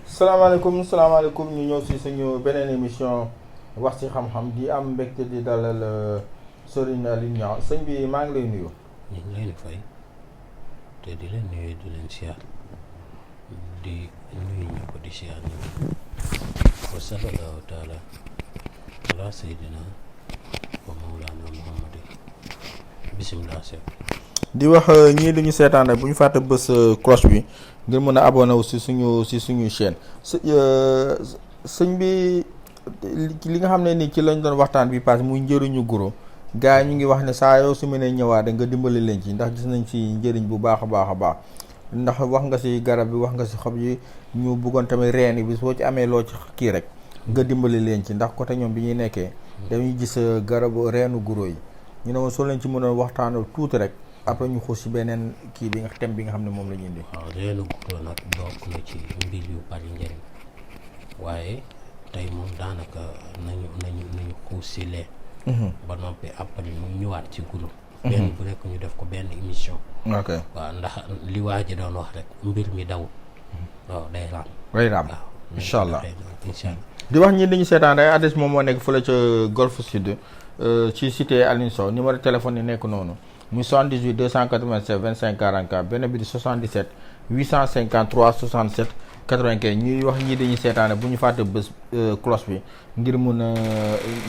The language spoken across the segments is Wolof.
salaamaaleykum ñu ñëw si suñu beneen émission wax ci xam-xam di am mbégte di dalal Serigne Alioune Niang sëñ bi maa ngi lay nuyu. ñu ngi leen di fay te di leen nuyu di leen siyaar di nuyu ñëpp di siyaar ñëpp wa sallallahu taala ala sayyidina wa mawlana muhammad bismillah seet di wax ñii duñu seetaan rek bu ñu fàtte bës cloche bi ngir mën a abonné wu si suñu chaîne sëñ bi li nga xam ne ni ci lañ doon waxtaan bi passé muy njëriñu guro gars yi ñu ngi wax ne saa yoo su mënee ñëwaat nga dimbali leen ci ndax gis nañ si njëriñ bu baax a baax ndax wax nga si garab bi wax nga si xob yi ñu bëggoon tamit reen bi soo ci amee loo ci kii rek nga dimbali leen ci ndax côté ñoom bi ñuy nekkee dañuy gis garabu reenu guro yi ñu ne woon soo leen ci mënoon waxtaan tuuti rek après ñu xuus si beneen kii bi nga thème bi nga xam ne moom la ñu indi. waaw reenu guro nag bokk na ci mbir yu bari njëriñ waaye tey moom daanaka nañu xuus si lee ba noppi après mu ñëwaat ci guro benn bu nekk ñu def ko benn émission. ok waaw ndax li waa ji doon wax rek mbir mi daw waaw day raam waaw incha allah incha allah di wax ñi dañu seetaan rek adresse moom moo nekk fële ca Golf Sud ci cité Alioune Sow numéro téléphone yi nekk noonu muy 78 287 25 44 benn bi di 77 853 67 95 ñuy wax ñii dañuy seetaane bu ñu fàtte bés cloche bi ngir mun a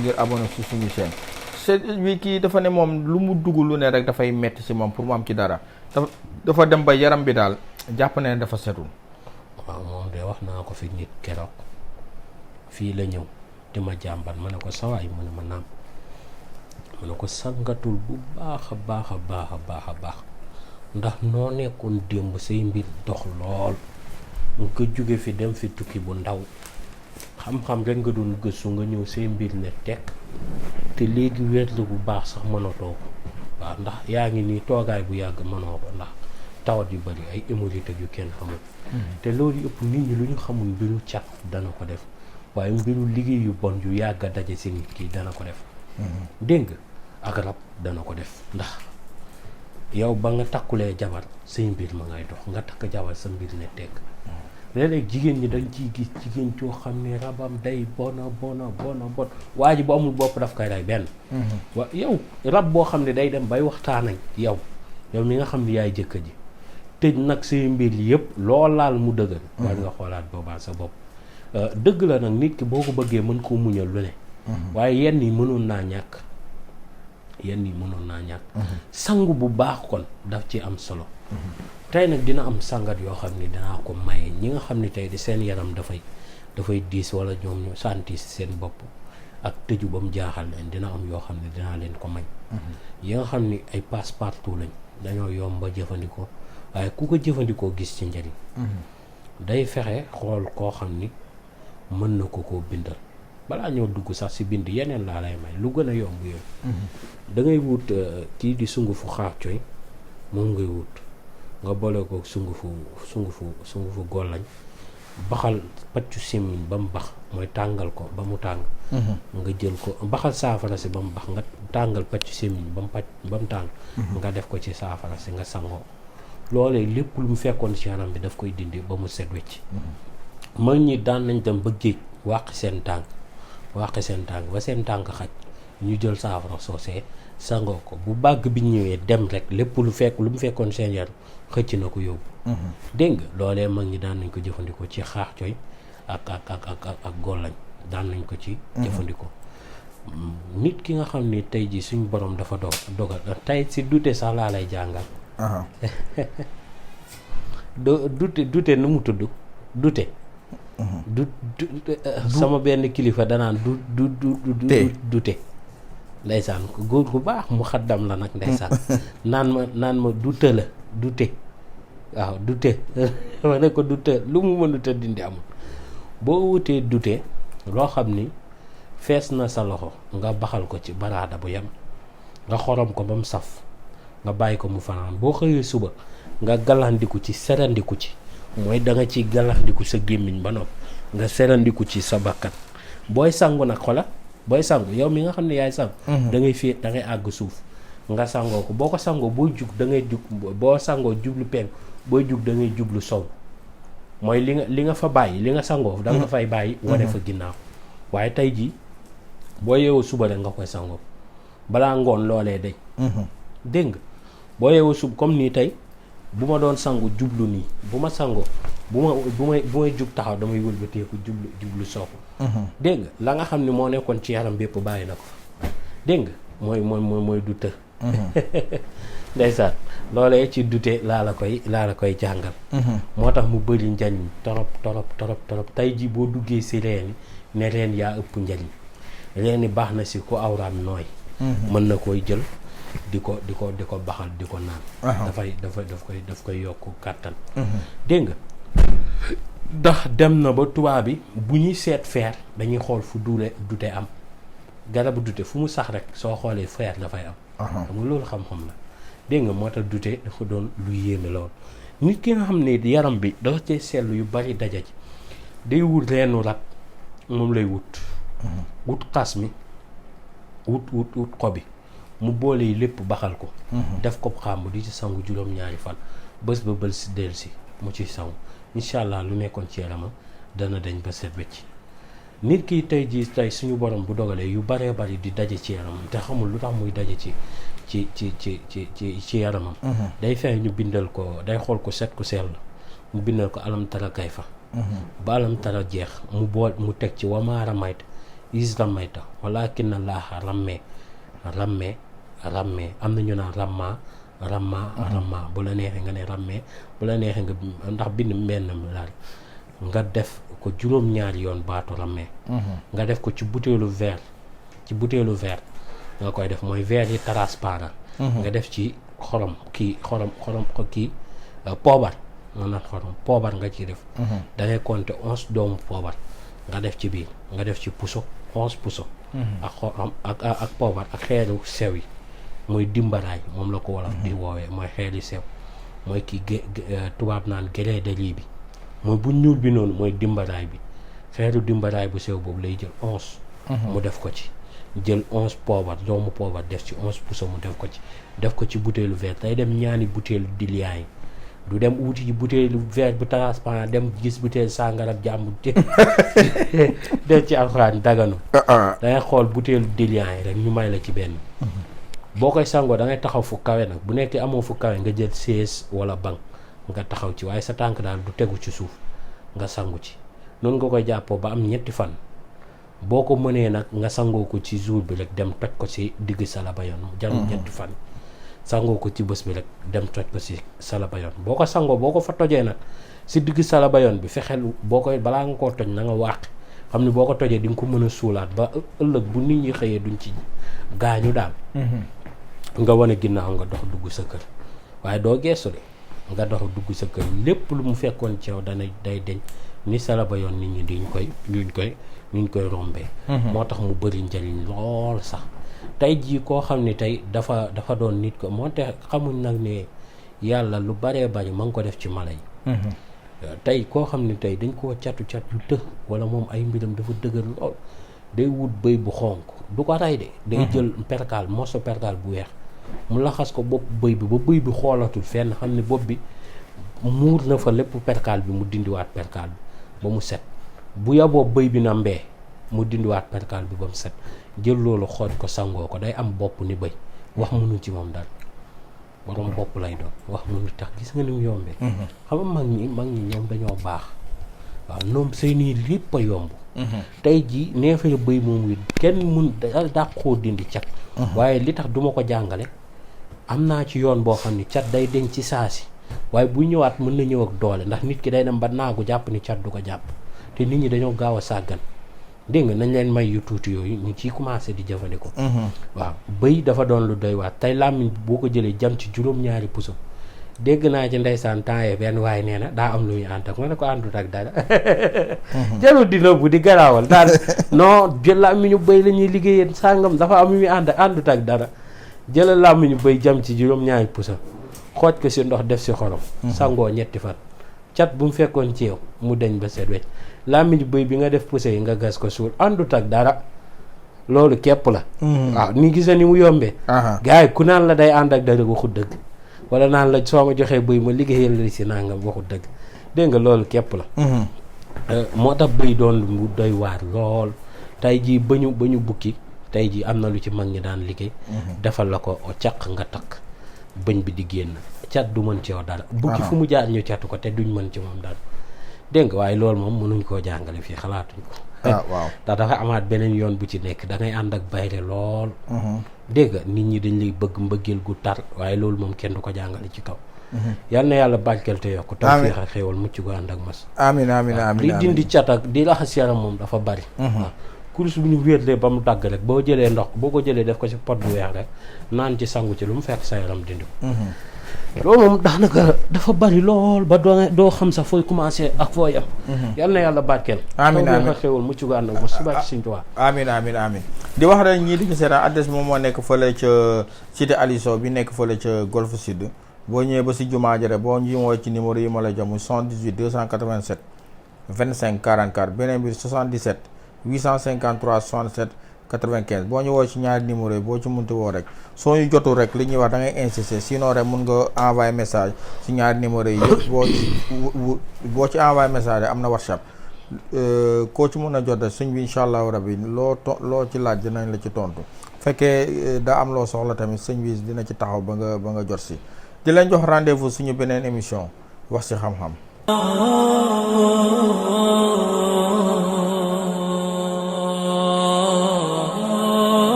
ngir abonné si suñu chaîne bi kii dafa ne moom lu mu dugg lu ne rek dafay metti si moom pour mu am ci dara dafa dem ba yaram bi daal jàpp ne dafa setul. waaw moom de wax naa ko fi nit keroog fii la ñëw di ma jàmbat ma ne ko sawaay mu ne ma naam ma ne ko sangatul bu baax a baax ndax noo nekkoon démb say mbir dox lool nga jóge fi dem fi tukki bu ndaw xam-xam rek nga doon gëstu nga ñëw say mbir ne tekk te léegi wérlu bu baax sax mënatoo ko waaw ndax yaa ngi nii toogaay bu yàgg mënoo ko ndax tawat yu bari ay hémorroïdes yu kenn xamul te loolu yëpp nit ñi lu ñu xamul mbiru cat dana ko def waaye mbiru liggéey yu bon yu yàgg a daje si nit ki dana ko def dégg nga ak rab dana ko def ndax yow ba nga takkulee jabar say mbir ma ngay dox nga takk jabar sa mbir ne tekk léeg-léeg jigéen ñi dañ ciy gis jigéen joo xam ne rabam day bon waa ji bu amul bopp daf koy rey benn wa yow rab boo xam ne day dem bay waxtaan ak yow mi nga xam ne yaay jëkk ji tëj nag say mbir yëpp lool laal mu dëgër war nga xoolaat boobaa sa bopp dëgg la nag nit ki boo ko bëggee mën koo muñal lu ne waaye yenn yi mënoon naa ñàkk sangu bu baax kon daf ci am solo tey nag dina am sangat yoo xam ne dinaa ko maye ñi nga xam ne tey di seen yaram dafay diis wala ñoom ñu santi seen bopp ak tëju ba mu jaaxal leen dina am yoo xam ne dinaa leen ko may yi nga xam ni ay passe-partout lañ dañoo yomba jëfandikoo waaye ku ko jëfandikoo gis ci njëriñ day fexe xool koo xam ni mën na ko bindal balaa ñoo dugg sax si bind yeneen laa lay may lu gën a yomb yooyu da ngay wut kii di sungufu xaacoy moom ngay wut nga boole ko sungufu gollañ baxal paccu simmiñ ba mu bax mooy tàngal ko ba mu tàng nga jël ko baxal saafara si ba mu bax nga tàngal paccu simmiñ ba mu tàng nga def ko ci saafara si nga sangoo loolee lépp lu mu fekkoon ci yaram bi daf koy dindi ba mu set wecc mag ñi daan nañ dem ba géej wàqi seen tànk ba seen tànk xaj ñu jël saafara soosee sangoo ko bu bàgg bi ñëwee dem rek lépp lu mu fekkoon seen yaram xëcc na ko yóbbu dégg nga loolee mag ñi daan nañ ko jëfandikoo ci xaax coy ak gollañ daan nañ ko ci jëfandikoo nit ki nga xam ni tey ji suñ borom dafa dogal tey si dute sax laa lay jàngal dute nu mu tudd dute sama benn kilifa danaan dute ndeysaan ko góor gu baax mu xaddam la nag ndeysaan naan ma du të la du te waaw du te ma ne ko du të lu mu mënut a dindi amul boo wutee dute loo xam ni fees na sa loxo nga baxal ko ci baraada bu yem nga xorom ko ba mu saf nga bàyyi ko mu fanaan boo xëyee suba nga galandiku ci serandiku ci mooy da nga ci galandiku sa gémmiñ ba nopp nga serandiku ci sa bakkan booy sangu nag xola booy sangu yow mi nga xam ne yaay sangu da ngay féet da ngay àgg suuf nga sangoo ko boo ko sangoo booy jug da ngay jug boo sangoo jublu penk booy jug da ngay jublu sow mooy li nga fa bàyyi li nga sangoo da nga fay bàyyi wane fa ginnaaw waaye tey jii boo yeewoo suba rek nga koy sangoo balaa ngoon loolee dañ dégg nga boo yeewoo suba comme nii tey bu ma doon sangu jublu nii bu ma sangoo bu may jug taxaw damay wëlbateeku jublu sooku dégg nga la nga xam ne moo nekkoon ci yaram bépp bàyyi na ko fa dégg nga mooy du të ndeysaan loolee ci dute laa la koy jàngal moo tax mu bëri njariñ torop tey ji boo duggee si reeni ne reen yaa ëpp njariñ reeni baax na si ku awraam nooy mën na koy jël di ko baxal di ko naan daf koy yokk kàttan dégg nga ndax dem na ba tubaab bi bu ñuy seet feer dañuy xool fu dute am garabu dute fu mu sax rek soo xoolee feer dafay am xam nga loolu xam-xam la dégg nga moo tax dute dafa doon lu yéeme lool nit ki nga xam ne yaram bi dafa cee seetlu yu bari daja ci day wut reenu rab moom lay wut xas mi wut xobi mu boole yi lépp baxal ko def ko xàmb di ci sangu juróom-ñaari fan bés ba bël si del si mu ciy sangu incha allah lu nekkoon ci yaramam dana dañ ba set wecc nit ki tey suñu borom bu dogalee yu baree bari di daje ci yaramam te xamul lu tax muy daje ci yaramam day fexe ñu bindal ko day xool ko set ku sell mu bindal ko alam tara kayfa ba alam tara jeex mu teg ci wamaara mayta is ramayta walakin laaha rammee am na ñu naan ramma bu la neexee nga ne rammee bu la neexee nga ndax bind mbenn laal nga def ko juróom-ñaari yoon baatu rammee nga def ko ci butéelu verre nga koy def mooy verre yi transparent nga def ci xorom poobar nga naan xorom poobar nga ciy def da ngay compter 11 doomu poobar nga def ci biir nga def ci puso 11 puso ak xorom ak poobar ak xeeru sew yi mooy dimbaraay moom la ko wolof di woowee mooy xeeri sew mooy kii tubaab naan grès de riz bi mooy bu ñuul bi noonu mooy dimbaraay bi xeeru dimbaraay bu sew boobu lay jël 11 mu def ko ci jël 11 poobar doomu poobar def ci 11 puso mu def ko ci butéelu verre day dem ñaani butéelu diliyaa yi du dem wuti ci butéelu verre bu transparent dem gis butéelu sàngarab jàmm def ci alxuraan daganu dangay xool butéelu diliyaa yi rek ñu may la ci benn boo koy sangoo da ngay taxaw fu kawe nag bu nekkee amoo fu kawe nga jël sées wala banc nga taxaw ci waaye sa tànk daal du tegu ci suuf nga sangu ci noonu nga koy jàppoo ba am 3 fan boo ko mënee nag nga sangoo ko ci jour bi rek dem toj ko ci digg Salabayoon jarul 3 fan sangoo ko ci bés bi rek dem toj ko ci Salabayoon boo ko sangoo boo ko fa tojee nag ci digg Salabayoon bi fexeel boo koy balaa nga koo toj na nga wàq xam ni boo ko tojee di nga ko mën a suulaat ba ëllëg bu nit ñi xëyee duñ ci gaañu daal nga wane ginnaaw nga dox dugg sa kër waaye doo geesu de nga dox dugg sa kër lépp lu mu fekkoon ci yow day deñ ni Salabayoon nit ñi ñu koy rombee moo tax mu bëri njëriñ lool sax tey jii koo xam ne tey dafa doon nit ko moo tax xamuñ nag ne yàlla lu baree bari ma ngi ko def ci mala yi tey koo xam ne tey dañ koo cat yu të wala moom ay mbiram dafa dëgër lool day wut bëy bu xonk du ko rey de day jël perkaal morso perkaal bu weex mu laxas ko bopp bëy bi ba bëy bi xoolatul fenn xam ne bopp bi muur na fa lépp perkaal bi mu dindiwaat perkaal bi ba mu set bu yaboo bëy bi na mbee mu dindiwaat perkaal bi ba mu set jël loolu xooj ko sangoo ko day am bopp ni bëy wax mënu ci moom daal borom bopp lay doon wax mënu tax gis nga ni mu yombee xam nga mag ñi ñoom dañoo baax waaw ñoom seeni lépp a yomb tey jii neefere bëy moom wi kenn mun daa koo dindi cat waaye li tax duma ko jàngale am naa ci yoon boo xam ni cat day deñ ci saasi waaye bu ñëwaat mën na ñëw ak doole ndax nit ki day dem ba naagu jàpp ni cat du ko jàpp te nit ñi dañoo gaaw a sàggan dégg nga nañ leen may yu tuuti yooyu ñu ciy commencé di jëfandikoo. waaw bëy dafa doon lu doy waar tey làmmiñ boo ko jëlee jam ci juróom-ñaari puso dégg naa ci ndeysaan temps yii benn waaye nee na daa am lu muy ànd ak ma ne ko àndut ak dara. jarul di nëbbu di garaawal daal non jël làmmiñu bëy la ñuy liggéeyee sàngam dafa am lu muy àndut ak dara jëlal làmmiñu bëy jam ci juróom-ñaari puso xooj ko si ndox def si xorom. sangoo ñetti fan. cat bu mu fekkoon ci yow mu deñ ba set wecc làmmiñu bëy bi nga def puso yi nga gas ko suul àndut ak dara loolu képp la. waaw ni gisa ni mu yombee. gars yi ku naan la day ànd ak dara waxu dëgg. wala naan la soo ma joxee bëy ma liggéeyal la si nangam waxu dëgg dégg nga loolu képp la. moo tax bëy doon lu doy waar lool tey jii ba ñu bukki tey jii am na lu ci mag ñi daan liggéey. defal la ko caq nga takk bëñ bi di génn cat du mën ci yow dara. bukki fu mu jaar ñu catu ko te duñ mën ci moom dara dégg nga waaye loolu moom mënuñ koo jàngale fii xalaatuñ ko. waaw ndax dafa amaat beneen yoon bu ci nekk da ngay ànd ak bayre lool. dégg nga nit ñi dañ lay bëgg mbëggeel gu tar waaye loolu moom kenn du ko jàngale ci kaw. yal na yàlla barkeel te yokk tawfiix ak xéewal mucc gu ànd ak mas. amiin amiin amiin li dindi cat ak di raxas yaram moom dafa bari. waaw kurus bu ñu wéetlee ba mu dagg rek boo jëlee ndox boo ko jëlee def ko ci pot bu weex rek naan ci sangu ci lu mu fekk sa yaram dindi ko. loolu moom daanaka dafa bari lool ba doo xam sax fooy commencé ak foo yem. yal na yàlla barkeel. amiin amiin taw xéewal mucc gu ànd ak mas suba ci Sëñ Tuubaa. amiin amiin amiin di wax rek ñii di ñu seetaan adresse moom moo nekk fële ca cité Aliou Sow bi nekk fële ca Golf Sud boo ñëwee ba si jumaa jare boo ñu woo ci numéro yi ma la jox muy 78 287 25 44 beneen bi 77 853 67 95 boo ñu woo ci ñaari numéro yi boo ci munti woo rek soo ñu jotul rek li ñuy wax da ngay insister sinon rek mun nga envoyer message ci ñaari numéro yi yëpp boo ci envoyer message rek am na WhatsApp koo ci mun a jot rek suñ bi incha allahu rabi loo ci laaj dinañ la ci tontu fekkee daa am loo soxla tamit sëñ bi dina ci taxaw ba nga jot si di leen jox rendez-vous suñu beneen émission wax ci xam-xam.